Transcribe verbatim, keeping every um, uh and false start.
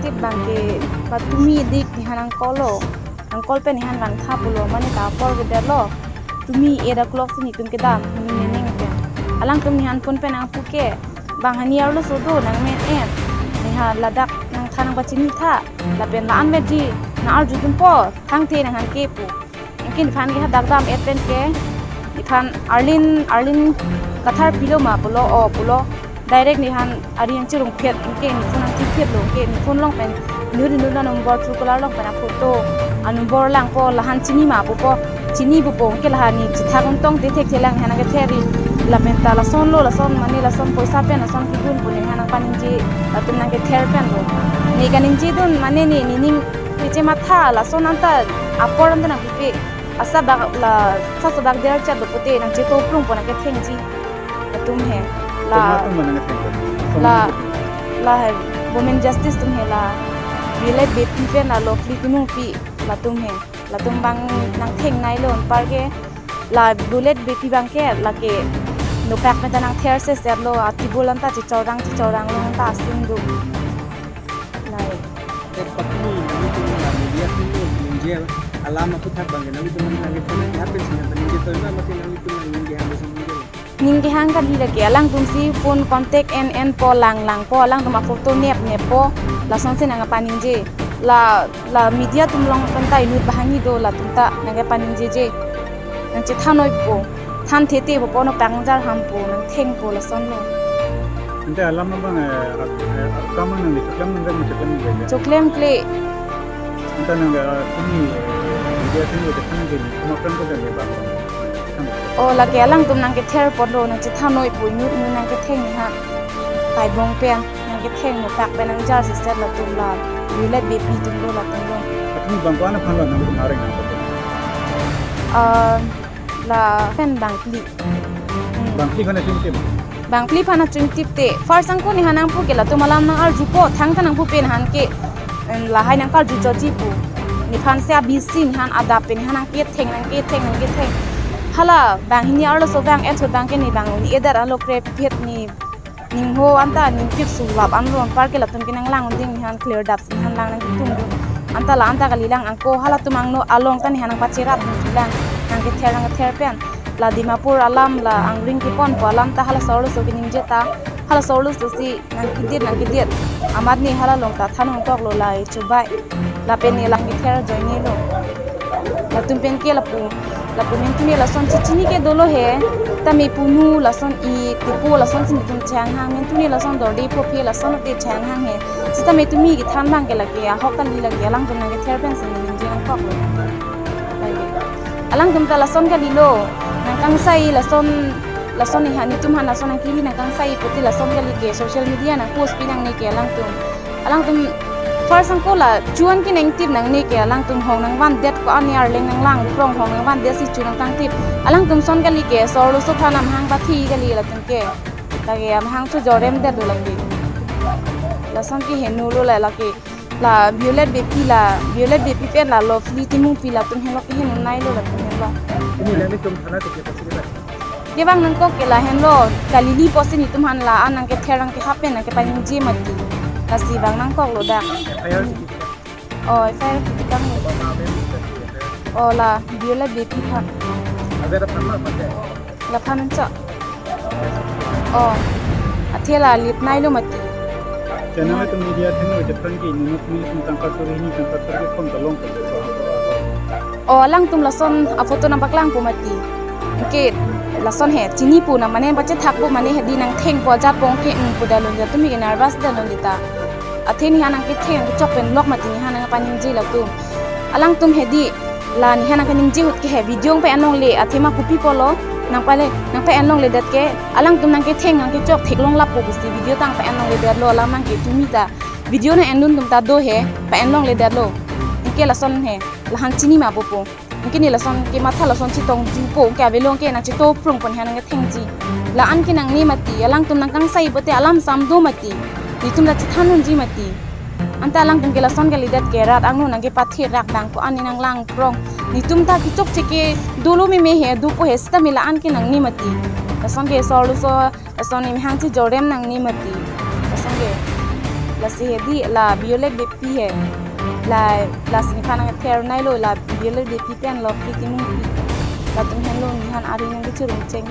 Bang ke patumi dik nihan nang call lo. Nang call pen nihan bang tha pulo, mane ta apor ke det lo. Tumi eight o'clock si nitum kedam, ni nening pen. Alangtum nihan phone pen nang pu ke. Bang hani arloso do nang men en. Nihan ladak nang tha nang pachini tha. Lapen la-an me di, nang arju dun po, thangthe nang han ke pu. Anke nephan ke hadak dam et pen ke, nephan Arlin, Arlin Kathar pilo ma pulo, o pulo. Direct nephan ari ang chirung phet, anke nephone ang thiphet lo, anke nephone along pen, inut inut anumber Truecaller along pen aphoto, anumber lang po, lahan chini ma pupo, chini pupo, anke lahan ne chethak untong te thekthelang, nephan nang kether ri, lapen ta lason lo, lason mane lason poisa pen, lason kidun pu nephan nang paningje, latum nang kether pen lo. Ne kaningje dun mane ne, nening keche matha, lason anta, apor anta nang pipe. Asa bak la, sa sa bak der chat do pute nang cheto prung po nang kethengji. Latum he. La, Komat atum nang ketheng po? La, la he. Women justice atum he la. Violet Beypi pen la Lovely Timungpi latum he. Latum bang nang theng nai lo anpar ke. La Violet Beypi bang ke la ke. Nopak pen ta nang ther se ser lo, ati bulan ta chichorang chichorang lo ta asing do. Nai. Eh, patumi nanglitum la media atum lo ningje alam aphuthak bang ke nanglitum nang ke thana happen sina ningje toima mati nanglitum nang ningje hang si ningje. Ningje hang kali lake alangtum si phone contact en en po lang lang po alangtum aphoto nep nep po lason si nang paningje. La, la media atum along pen ta inut banghini do latum ta nang paningjeje. Nang chethan noi po. Than thete po po nopak jar ham po nang theng po lason lo. Ante alam abang, eh, ak-, eh, akam nang choklem nang choklem nang. Choklem kle. Ante nang, eh, sini, eh, media sini chethan ke ni, cuma kan ko dan bang. Oh, lake alangtum nang kether po lo nang chethan noi po inut inut nang ketheng ha. Pai bong pen nang ketheng nopak pen nang jar si set latum la. Violet Beypi atum lo latum lo. Patumi bang ko-an aphan lo nangtum areng nang. Ah, lapen bangphli. Hmm. Bangphli aphan chingtip? Bangphli aphan chingtip te. First angko nephan nang pu ke latum alam nang arju po, thangta nang pu pen nephan ke, em, lahai nang karju choji pu. Nephan si abisi nephan adap pen nephan nang ketheng, nang ketheng, nang ketheng. Hala, banghini arloso bang, ethot bang ke ne bang, ne edar alo krephet ne. Ningho anta ningtip sulap anlo anpar ke latum ke nang lang ding nephan clear dap nephan lang nang kitum dun. Anta la anta kali lang angko halatum angno along ta nephan nang pacherap dun si lang nang kether nang kether pen. La Dimapur alam la angring kepon po alam ta halaso arloso keningje ta halaso arloso si nang kidir nang kidir. Amat ne hala along ta than ongkok lo la e chubai. Lapen ne lang kether ajoine lo. Latum pen ke lapu, lapu mentumi lason chechini ke dolo he. Tame punu lason e tepo lason si netum chang hang. Mentumi lason dorde po phe lason te chang hang he. Sita metumi kethan bang ke lake ahok kali lake alangtum nang kether pen si ningje nangkok lo. Lake. Alangtum ta lason kali lo. Nang kangsai lason, lason ne han netum han lason nang kili nang kangsai pute lason kali ke social media nang post pi nangne ke alangtum. Alangtum first angko la chuan ke nangtip nangne ke alangtum hong nangvandet ko-an ne arleng nang lang prong hong nangvandet si chu nang tangtip. Alangtum son kali ke so arloso aphan amahang pathi kali latum ke. Lake amahang chojorem det lo lake. Lason ke heno lo la lake. La Violet Beypi la, Violet Beypi pen la Lovely Timungpi latum henlo ke heno nai lo latum henlo. Ini nanglitum thana ke ke pasiri ba? Kevang nangkok ke lahenlo, kalili pusi netum han la-an nang kether nang kehap pen nang kepaningje mati. Lasi vang nangkok lo dak. F I R si kita. Oh, F I R si kita lo. Apa ma amen kita si F I R? Oh, la Violet Beypi aphan. Ada ada pernah pakai? Laphan anchot. Oh, athe la lip nai lo mati. Channel atum media atum lo jepran ke inut mi tum tangka suri hini tangka suri ke phone ta long ke. Oh, alangtum lason aphoto nang paklang po mati. Ke lason he, chini po nang mane pachethak po mane hedi nang theng po ajat pong ke, mm, po dalon ja tumi ke nervous dalon dita. Athe nephan nang ketheng kechok pen lok mati nephan nang paningje latum. Alangtum hedi la nephan nang kaningje ahut ke he video nang pa-en longle athema kopi pulo nang pale nang pa-en longledet ke alangtum nang ketheng nang kechok theklong lap po pusi video ta nang pa-en longledet lo alam nang ke tumi ta video nang en dun atum ta do he pa-en longledet lo. Anke lason he lahan chini ma po po. Anke ne lason kematha lason chetongju po anke avelong ke nang cheto prung pon nephan nang kethengji. La-an ke nangne mati alangtum nang kangsai pote alam sam do mati. Netum ta chethan unji mati. Anta alangtum ke lason kalidet ke rat angno nang kepathe rak dang ko-an ne nang lang prong. Netum ta kechokche ke dolo meme he, dopo he sita me la-an ke nangne mati. Lason ke so arloso, lason ne mehang chojorem nangne mati. Lason ke. Lasi hedi la Violet Beypi he. La, lasi nephan nangther nailo, la Violet Beypi pen lo Priti Mungpi. Latum henlo nephan arideng kechirung cheng.